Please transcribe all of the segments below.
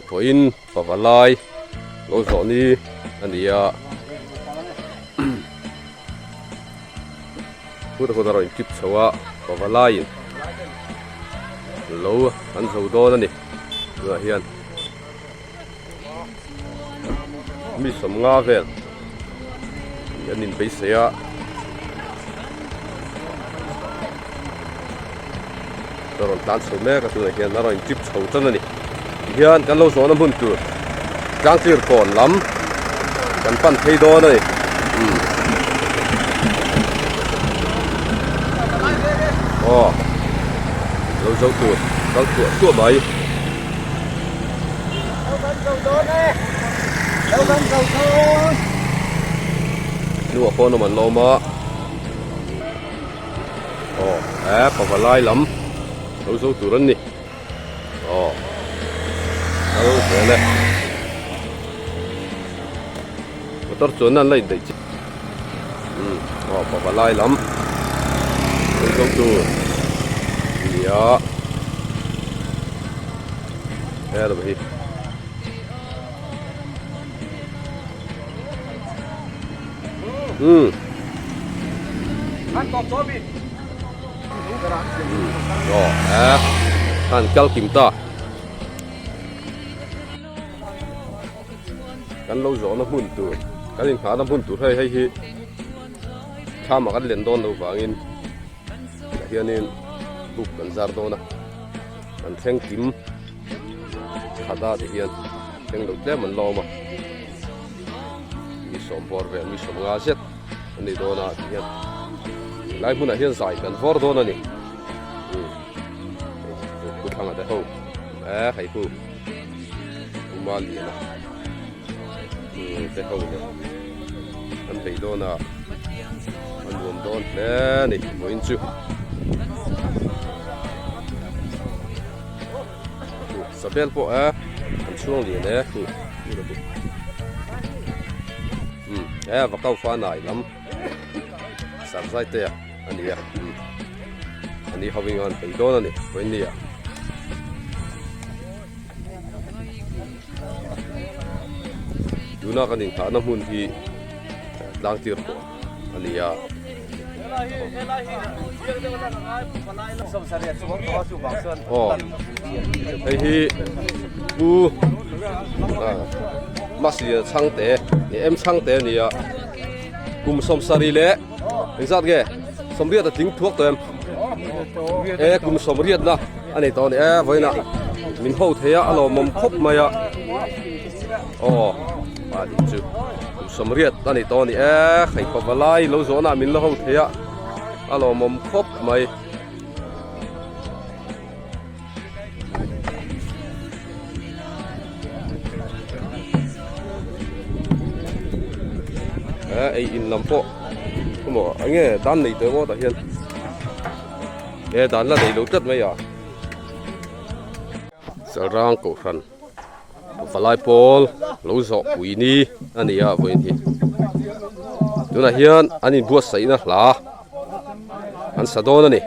Vawiin pavalai lo zawh ni a ni a. Kut a kut a rawn kip chho a, pavalaiin lo an zo dawn a ni. Tunah hian mi sawmnga vel an inbeisei a. A rawn tlan chho mek a tunah hian a rawn inchip chho tan a ni tihian kan lo zawhna hmun tur tlangtir kawn lam kan pan phei dawn a ni umm aw lo zo tur kal thuah thuah mai. Hnungah pawn awm an la awm a. Aw he pavalai lam lo zo tur an ni aw kal zel e motor chuan an la indaih chiah umm aw pavalai lam lo zo tur a ni a he hi. Umm. Aw he khan kal kim ta. Kan lo zawhna hmun tur kan inghahna hmun tur hei hei hi thlamah kan len dawn lo vangin tah hianin buk kan zar dawn a kan thleng kim khata ti hian thleng lo tlem an lawm a. Mi sawm bawr vel mi sawm nga zet a ni dawn a ti hian helai hmunah hian zai kan vawr dawn a ni umm pu thlanga te ho e hei hu uma lian a umm te ho leh an bei dawn a a nuam dawn hle a ni vawiin chu Sabel pawh e an chhuang lian e hu um e va kau fa nai lam sarzai te a ni a um ani ho in an bei dawn a ni vawiin ni ah. Tuna kan inthahna hmun hi tlang tir pawh. a ni a. Aw hei hi pu Maslian Chhangte ni em Chhangte a ni a kum sawmsarih leh engzat nge sawmriat a tling thuak tawh em e kum sawmriatna a nei tawh a ni e vawiinah min ho thei a a lawmawm khawp mai a aw mahni chu kum sawmriat a ni tawh a ni e hei pavalai lo zawhna min la ho thei a a lawmawm khawp mai. Ei in lam pawh emaw enge dan nei tawh emaw tah hian e dan la nei lo tlat mai a Chalrang kohhran Palai pawl lo zawh pui ni a ni a vawiin hi tunah hian an inbuatsaihna hla an sa dawn a ni.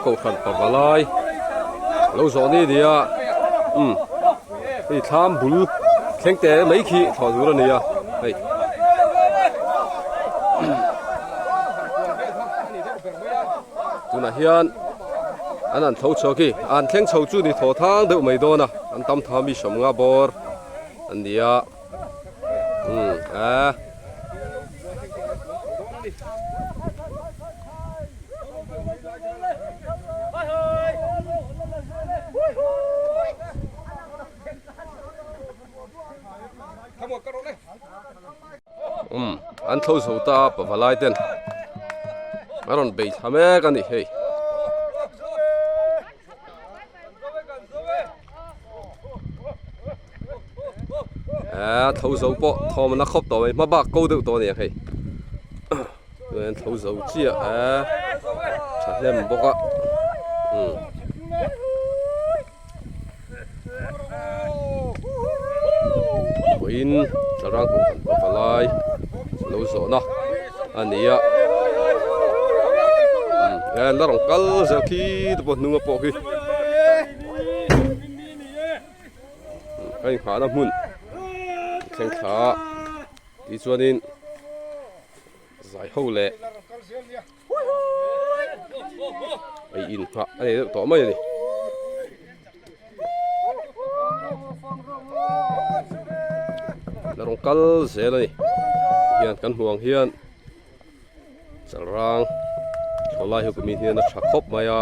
Kohhran pavalai lo zawh ni nia umm hei thlam bul thleng te mai khi thlawh tur a ni a hei. Tunah hian an han tho chho khi an thleng chho chu ni thaw thang deuh mai dawn a an tam tha mi sawmnga bawr an ni a umm a. Um an tho zo ta a pavalai ten a rawn bei thla mek a ni hei. A tho zo pawh thawm an la khawp tawh mai hma bak ko deuh tawh a ni ang hei chuan tho zo chiah a thahnem bawk a umm. Vawiin tlarang kohhran pavalai lo zawhna a ni a umm la rawn kal zel khi te pawh hnunga pawh khi a inghahna hmun thleng thla a tichuanin zai ho leh. Ei in nghah a nei deuh tawh mai a ni. La rawn kal zel a ni hian kan hmuh ang hian chalrang thlawh lai hi kum in hian a tha khawp mai a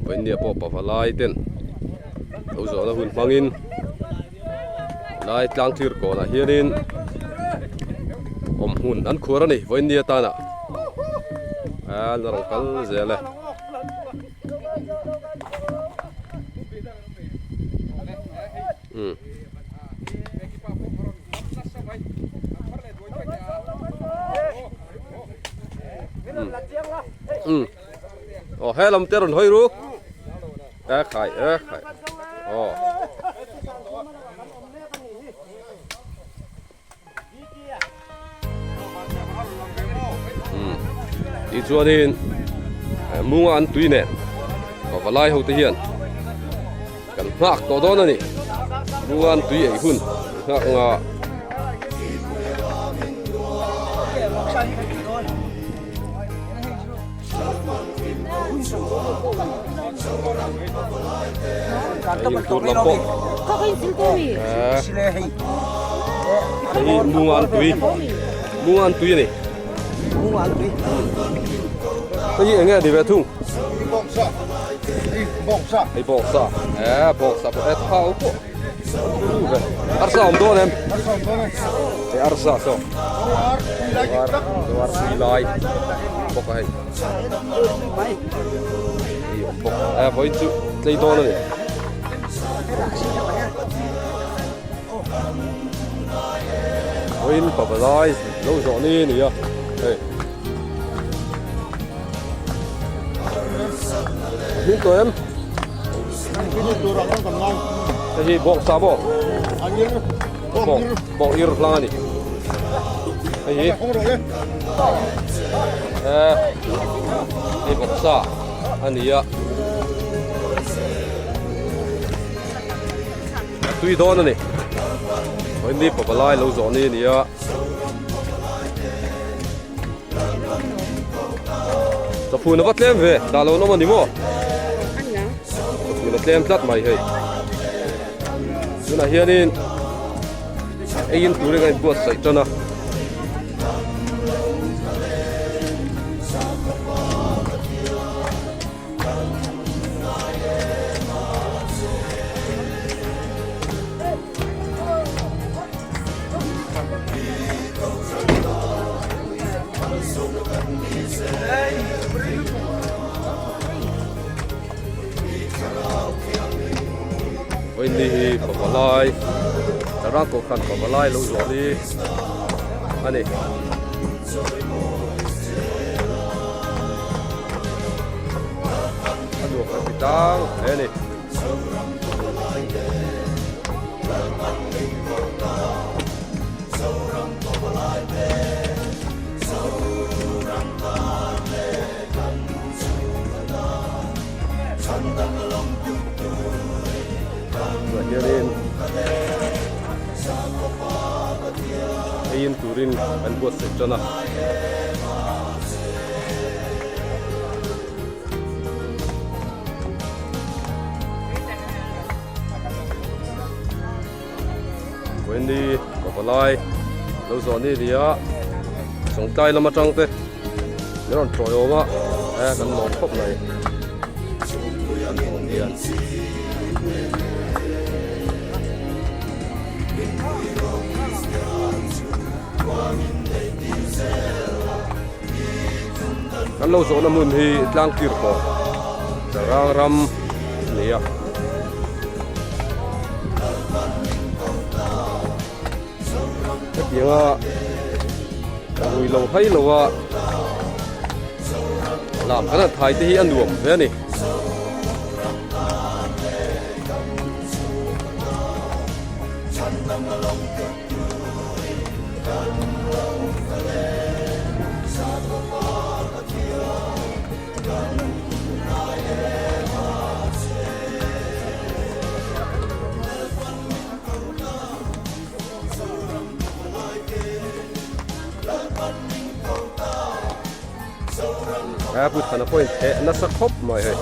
vawinia pawh pavalai ten lo zawhna hun hmangin lai tlang thlir kawnah hianin awm hmun an khuar a ni vawinia tana. A la rawn kal zel e. Um. Um. Aw he lam te rawn hawi ru. E khai e khai. Aw. Tichuanin munga an tui nen pavalai ho te hian kan nghak tawh dawn a ni munga an tui ei hun nghak nga. Hei tur lam pawh hei munga an tui munga an tui a ni hei hi enge a ni ve thung hei bawngsa e bawngsa pawh e thau pawh arsa awm dawn em hei arsa saw ar tui lai bawk a hei hei awm bawk e vawiin chu tlei dawn a ni vawiin pavalai lo zawh ni a ni a hei hming tawh em Hei hi bawngsa maw? Bawng bawng ir hlang a ni. Hei hi eh hei bawngsa a ni a. A tui dawn a ni. Vawiin pavalai lo zawh ni a ni a. Chawphun a va tlem ve, dah lo nawm a ni maw? Chawphun a tlem tlat mai hei. Tunah hianin ei in turin a inbuatsaih tan a. Vawiin hi pavalai Tarang Kohhran pavalai lo zawh hi a ni. A nuam kan ti tlang hle a ni. Eiin turin an buatsaih tan a. Vawiini pavalai lo zawh ni nia sawngtlai lam atang te min rawn tawih awm a e kan lawm khawp mai an awm hian. Kan lo zawhna hmun hi tlangtir pawh Charang ram a ni a. Hetianga rui lo hai lo a lam kan han thai te hi a nuam hle a ni. He pu thana pawhin theh nasa khawp mai hei.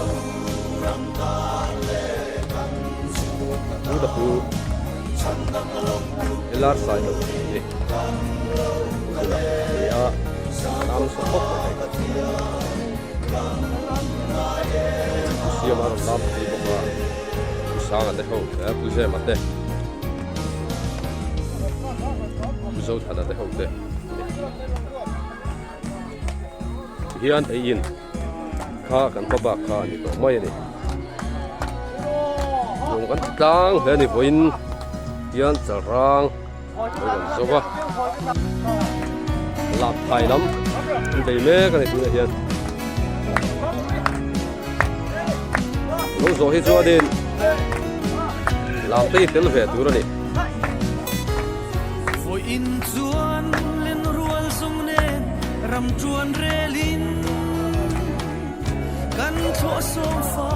Pu ta pu Elar sai lo ni. Pu ta a lam nasa khawp mai hei. Pu siama rawn lam thei bawk a. Pu sanga te ho pu zema te. Pu zothana te ho te. Hian ei in kha kan hma bak kha a ni tawh mai a ni. Nuam kan ti tlang hle a ni vawiin hian chalrang a lo rawn zo va lap thai lam an bei mek a ni tunah hian. Lo zawh hi chuanin lam te hi tel ve tur a ni. Vawiin chuan len rual zawng nen ram tuan relin kan thlawh sawm fa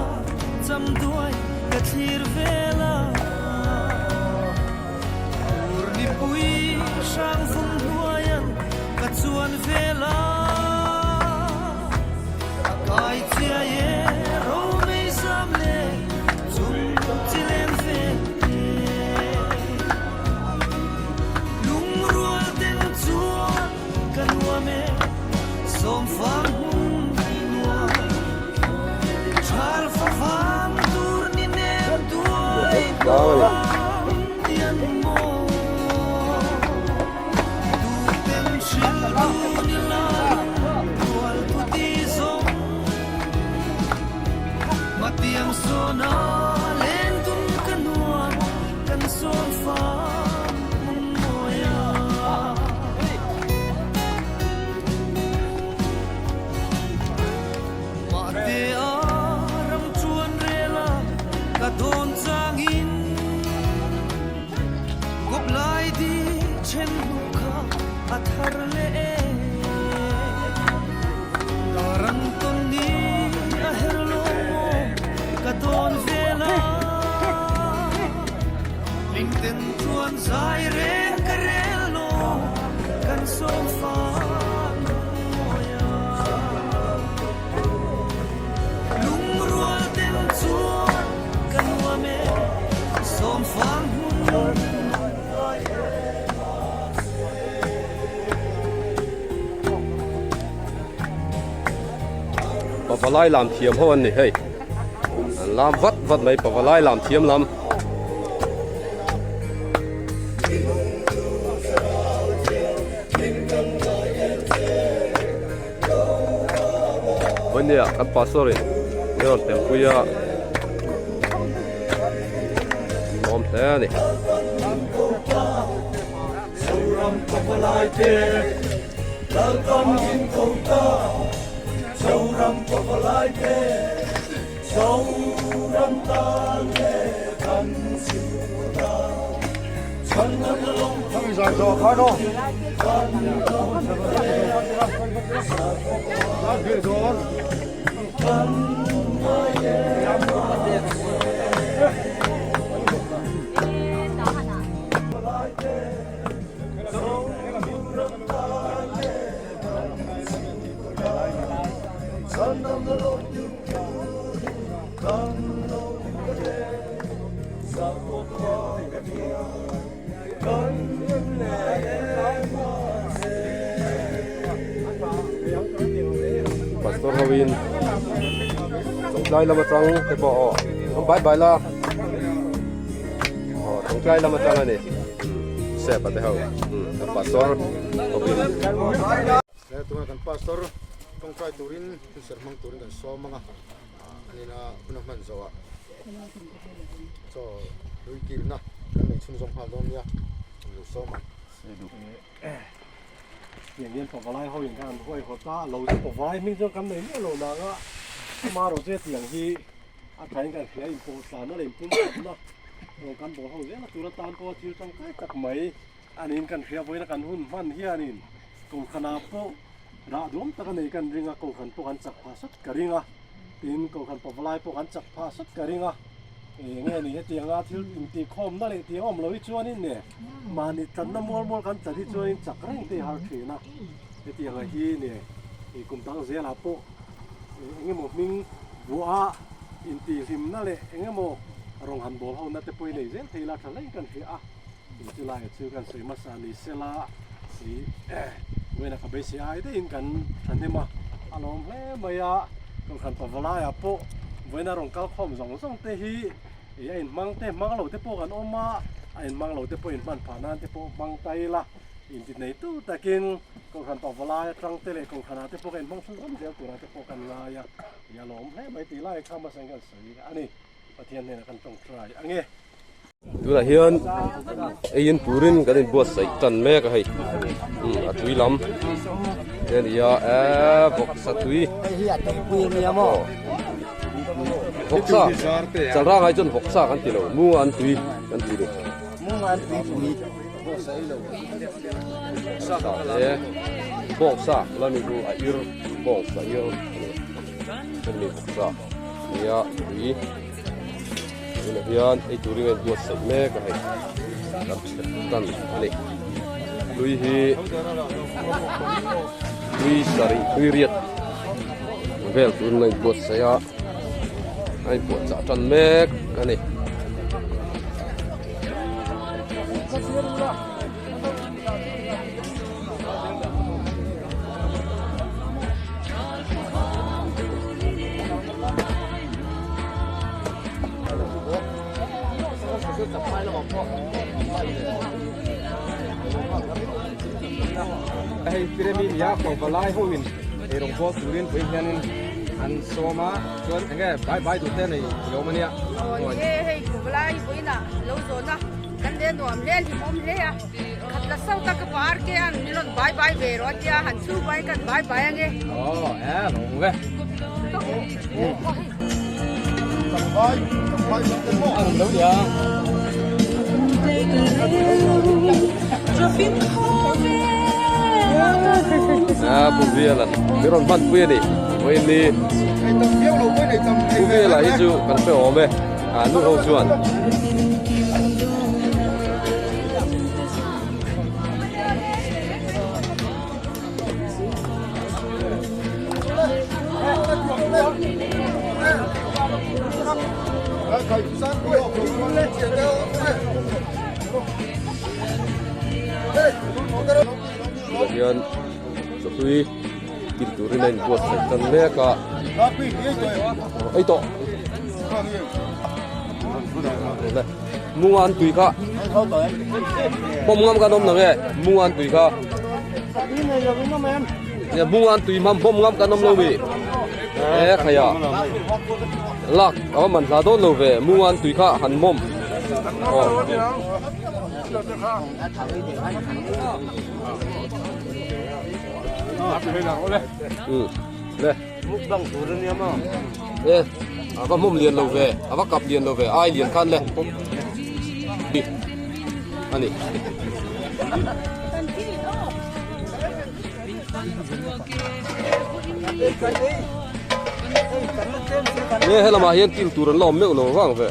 cham duai ka thlir vel a. Ur nipui hrang vung hnuaian ka chuan vel a. A kai chiai e ro mei zam le chung chi leng vel e. Lungrual ten chuan ka nuam e sawmfang hmun i nuam. Thal fa vang tur ni nem duai hnuam tian maw. Duhten hril tu ni la rual tu ti zawng. Matiang sawna len dun ka nuam kan sawm fam hmun mawi a. Mahte a ram chuan rel a ka dawn changin kawp lai di then hnu kha a thar leh e. Darang tawn ni a her lo maw ka dawn vel a. Lingten chuan zai reng ka rel lo kan sawm fang mawi a. Lungrual ten chuan ka nuam e sawm fang hmun. Pavalai lam thiam ho an ni hei an lam vat vat mai pavalai lam thiam lam. Vawnia kan pastor in min rawn telpui a lawm hle a ni. Zoram pavalai te Lalpan min ko ta Zoram pavalai te Zoram tan le kan chim ta Chhan na long kan lo kan ngai em. Pastor ho in chawngtlai lam atang te pawh aw an bai bai la aw chawngtlai lam atang a ni sep a te ho an pastor ho in. He tuna kan pastor tawngtai turin hunserh hmang turin kan sawm ang a anina hun a hman zawh ah chaw hlui kilna kan nei chhunzawm nghal dawn nia an lo sawm ang. Tiang hian pavalai ho in khan an huai hawt a, lo chu pavai hming chuan kan nei miah lo nang a, amaherawh chu hetiang hi a thain kan hria inpawh tlanna leh inpum khatna rawn kan bawl ho zel a tur atan pawh thil tangkai tak mai a niin kan hria vawiin a kan hun hman hianin kohhranah pawh rah duam tak a nei kan ring a, kohhran pawh kan chak phah sawt ka ring a, tin kohhran pavalai pawh kan chak phah sawt ka ring a, eng nge ni hetianga thil intihkhawmna leh tih a awm lo hi chuanin ne. Mahni tlanna mual mual kan tlan hi chuanin chak reng te har thin a, hetiang ah hi ne ih kum dang zelah pawh eng emaw hming buah a intihhlimna leh eng emaw rawng han bawl ho na te pawh i nei zel thei la tha hleng kan hria a, in chu laiah chu kan sawi hmasa ni sela ih vawiinah ka beisei ai daihin kan thahnem a, a lawm hle mai a, Kohhran Pavalaiah pawh vawiina rawn kal khawm zawng zawng te hi. Ih a inhmang te hmang lo te pawh kan awm a, a inhmang lo te pawh inhman phah nan te pawh hmang ta ila, inti nei tu takin Kohhran Pavalai atang te leh Kohhranah te pawh kan inhmang chhunzawm zel turah te pawh kan ngai a, ih a lawm hle mai tih lai kha hmasa in kan sawi a ni, Pathian hnenah kan tawngtai ang e. Tunah hian eiin turin kan inbuatsaih tan mek a hei, umm a tui lam te a ni a, eee vawksa tui. Hei hi a tuipui a nia maw? Vawksa chalra ngai chuan vawksa kan ti lo munga an tui kan ti ni. Munga an tui pui. Sa te bawngsa la mi chu a ir bawngsa ir a ni hemi vawksa nia tui tunah hian ei turin a inbuatsaih mek a hei kan chhep tan a ni tui hi tui sarih tui riat. Vel turin a inbuatsaih a, a inpuahchah tan mek a ni. Hei Pyramid nia Kawvalai ho in eirawng bawl turin pui hianin an sawm a chuan enge bai bai duh te nei i awm ania. Aw ni e hei Kawvalai vawiinah lo zawn a kan le nuam hle hlimawm hle a khat la sau tak ka par te an min rawn bai bai ve rawh a tia han chhung pahin kan bai bai ange. Aw e lo awm ve. A pu Viala mi rawn hman pui a ni vawiin ni pu Viala hi chu kan hre awm e a nu ho chuan. Tah hian chawhlui kil turin a inbuatsaih tan mek a ei tawh munga an tui kha pawm ngam kan awm nang e munga an tui kha munga an tui hmam pawm ngam kan awm lo mi e khaia lak a va man hla dawn lo ve munga an tui kha han mawm le Mukbang tur a nia maw? E, a va hmawm lian lo ve, a va kap lian lo ve, ai lian khan le. Bi a ni. Nge helamah hian kil tur an la awm meuh lo vang ve.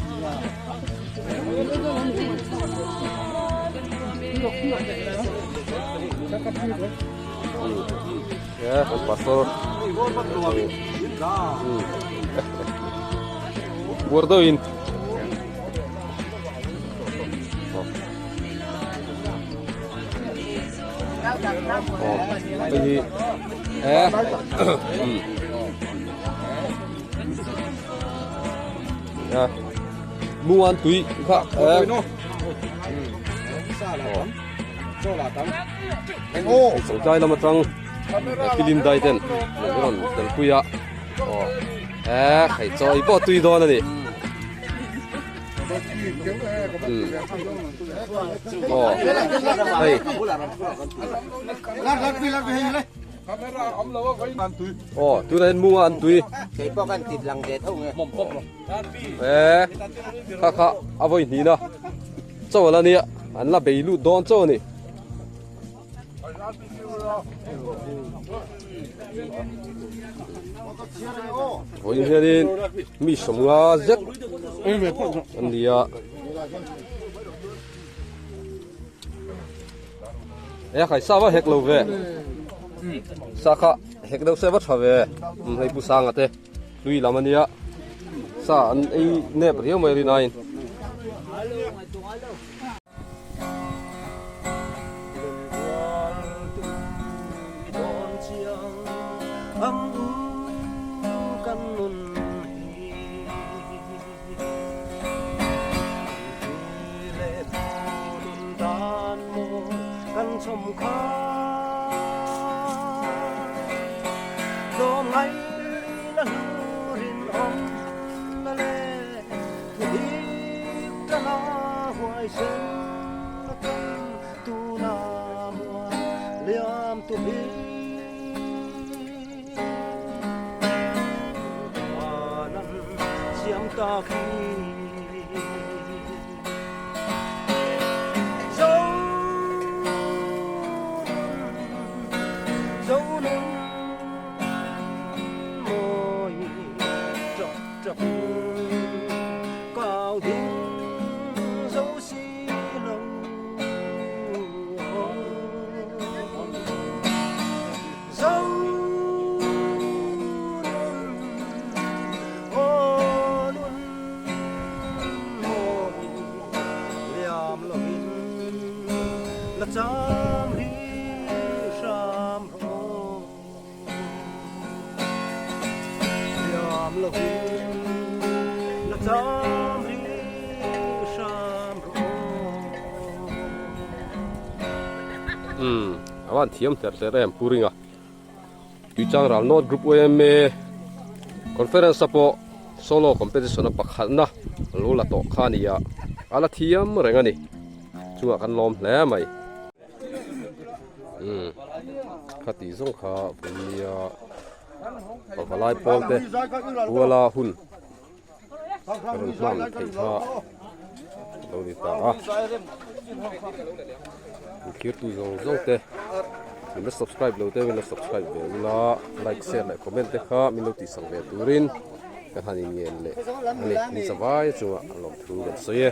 Kan pastor. Buar deuhin. Hei hi e muan tui kha e chawlai lam atang film dai ten an rawn tel pui a e hei chaw ei pawh tui dawn a ni. Aw tunah hian munga an tui kei pawh kan tit lang ve tho nge e kha kha a vawi hnihna chaw ala nia an la bei lut dawn chaw a ni. Vawiin hianin mi sawmnga zet an ni a. E khai sa va hek lo ve. Sa kha hek deuh se va tha ve. Hei pu sanga te hlui lam ania. Sa an ei nep riau mai rinain. Umm a van thiam hler hler em pu ringa tuichang ral north group yma conference a pawh solo competition a pakhatna lo la tawh kha a ni a a la thiam reng a ni chungah kan lawm hle mai. Umm khati zawng kha vawinia pavalai pawl te ruala hun rawn hman theih kha lo ni ta a inthirtu zawng zawng te min la subscribe lo te min la subscribe ve ula like share leh comment te kha min lo tih sak ve turin ka han inngen leh a ni ni chavai chungah lawmthu kan sawi e.